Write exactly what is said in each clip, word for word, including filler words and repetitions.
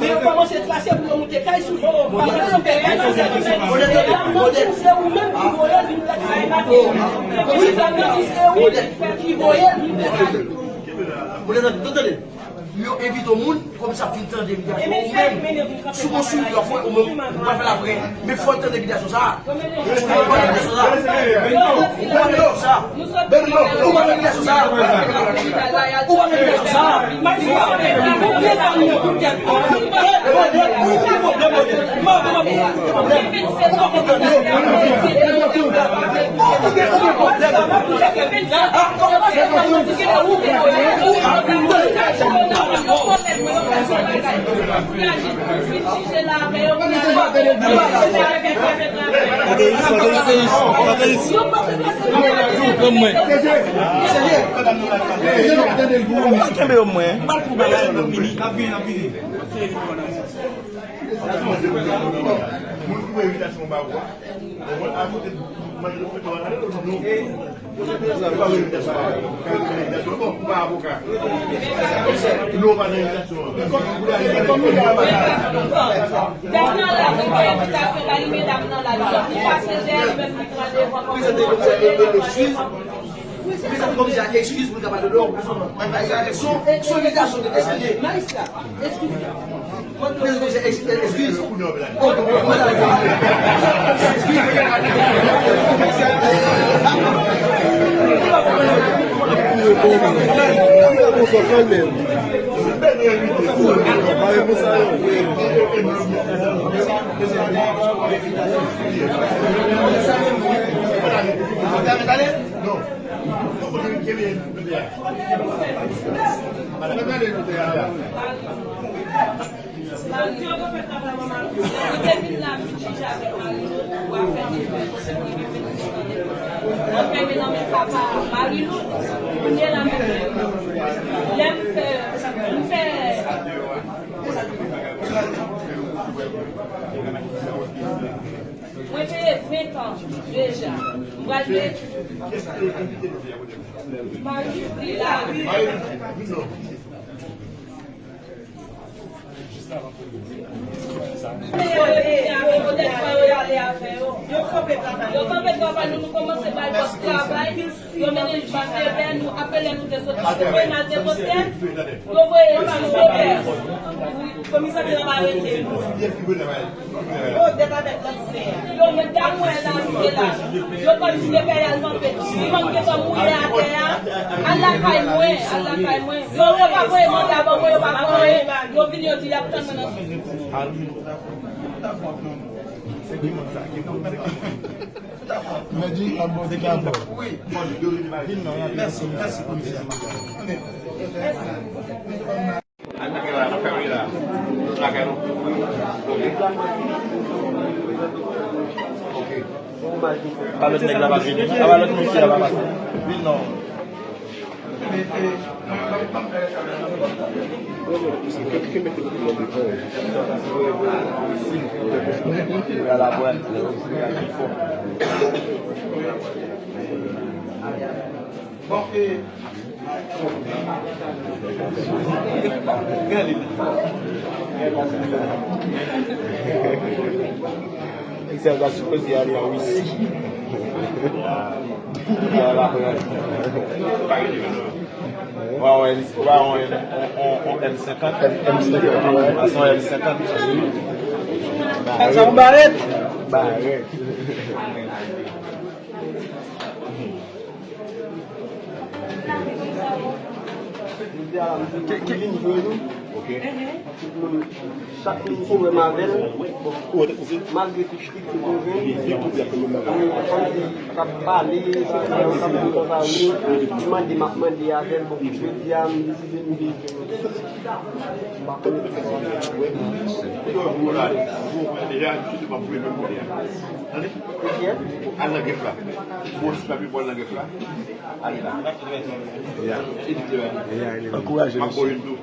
Men yo kòmanse trase pou yo moute kay sou li. Pandan yo fè kay sou li, se ou menm ki voye l vin lakay. Wi, sa vle di se ou ki voye l vin lakay. Yo envite yon moun, kòm sa fin tande evitasyon, ou menm, si w gon swivi w ap fè, ou menm, ou pa fè l apre, men fò l tande evitasyon sa a. Ou pa tande evitasyon sa a. Ou pa tande evitasyon sa a. Ou pa tande evitasyon sa a. Kenbe yo mwen. Moun ki voye envitasyon ba ou a. Mwen ajoute manje de fete wala. Non. Yo pa voye envitasyon ba ou. Envitasyon bon, ou pa avoka. Non, pa nan envitasyon an. Dam nan la, mwen voye envitasyon ba li, men dam nan la, li sòti pase dèyè, li menm ki pran devan kòm. Prezante komisè, e, e, eskiz. Prezante komisè ak eskiz pou l ka pale de ou. Son, son envitasyon de eskize. Prezante komisè, eskiz, eskiz. Mwen te vin la, m jije avèk Marilou pou afè Marilou. Mwen fèmen nan men papa Marilou. Kounye la, mwen fè, lè m fè, m fè, mwen peye ven tan deja. M pral peye. Marilou, li la. Yo kanpe travay nou, nou kòmanse ba l pòs travay. Yo mennen l bak levè, nou apre lè nou te soti, nou voye n al depoze. Yo voye nou sou levè. Komisè te nan arete nou. Yo met damwen la, nou te la. Yo pran jile pè y al kanpe. Si manm gentan mouri atè a, al lakay mwen, al lakay mwen. Yo, yo pa voye manda ban mwen, yo pa voye. Yo vini, yo di y ap tann mwen nan. Mèt Jimmy ap bon, se ta bon. Vin non, y ap... Mèsi, mèsi, komisè. Pa lòt nèg la pa vini. Pa lòt mesye la pa pase. Vin non. Bon, e, Misye ta sipoze ale an Risi. Misye al aprann. Wa, wa, wa, on, on, on, on M senkant. M senkant, wi. A, se on M senkant. Sa yon barèt. Barèt. Ki, ki, ok. Chak moun pwoblèm avè l, malgre tout kritik nou jwenn, e kòmsi k ap pale, se kòmsi k ap di konsa, wi, li mande, m ap mande avè l, bon, jodi a, m deside m vin. M pa konnen. Tande? Al nan grèf la. Bon, si pa pi bon nan grèf la. Ale la. Ankouraje, mesye.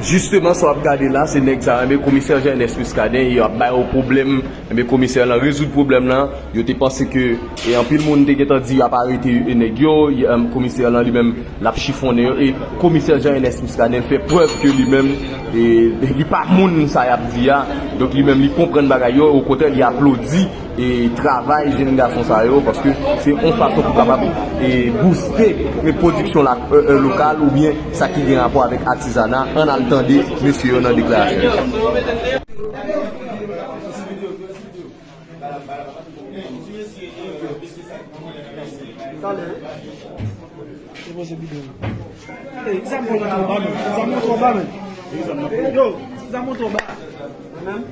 Jisteman, sa w ap gade la, se nèg sa yo, enben, komisè Jean Ernest Muscadin, yo ap ba yo pwoblèm. Enben, komisè lan rezoud pwoblèm lan. Yo te panse ke, e, anpil moun te gentan di y ap arete, e, nèg yo. E, komisè lan li menm, l ap chifonnen yo. E komisè Jean Ernest Muscadin fè prèv ke li menm, e, li pa moun sa y ap di a. Donk, li menm, li konprann bagay yo. Okontrè, li aplodi e travay jèn gason sa yo, paske se yon fason pou kapab, e, booste, e, pwodiksyon la, e, e, lokal oubyen sa ki gen rapò avèk atizana. Ann al tande mesye yo nan deklarasyon yo. Depoze bidon. Ey, zam mwen twò ba, men. Zam mwen twò ba, men. Yo, zam mwen twò ba.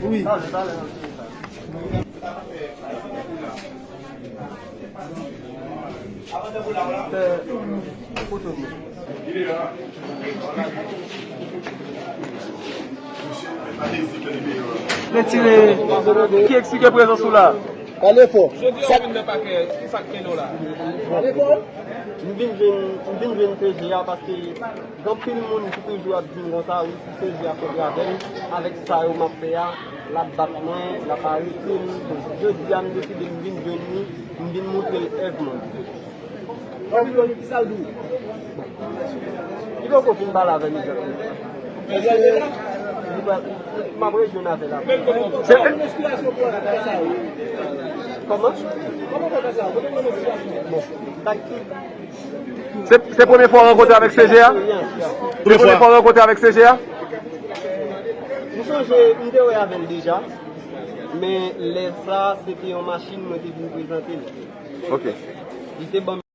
Wi. Retire. Ki eksplike prezans ou la? Pale fò. Jodi a w vin nan pakè, ki sa k mennen w la? Pale fò. M vin jwenn, m vin jwenn C G A paske gen anpil moun ki toujou ap di m konsa, wi, si C G A kontre avè m, avèk sa yo m ap fè a, l ap bat mwen, l ap arete m. Jodi a, m deside m vin jwenn li, m vin montre l èv mwen. Li poko fin pale avè m egzakteman. Li pa, m ap rejwenn avè l apre. Se kòman? Bon, taktik. Se, se premye fwa w rankontre avèk C G A? Premye fwa w rankontre avèk C G A? M sonje, m te wè avè l deja. Men lè sa, se te yon machin mwen te vin prezante l. Ok. Li te ban m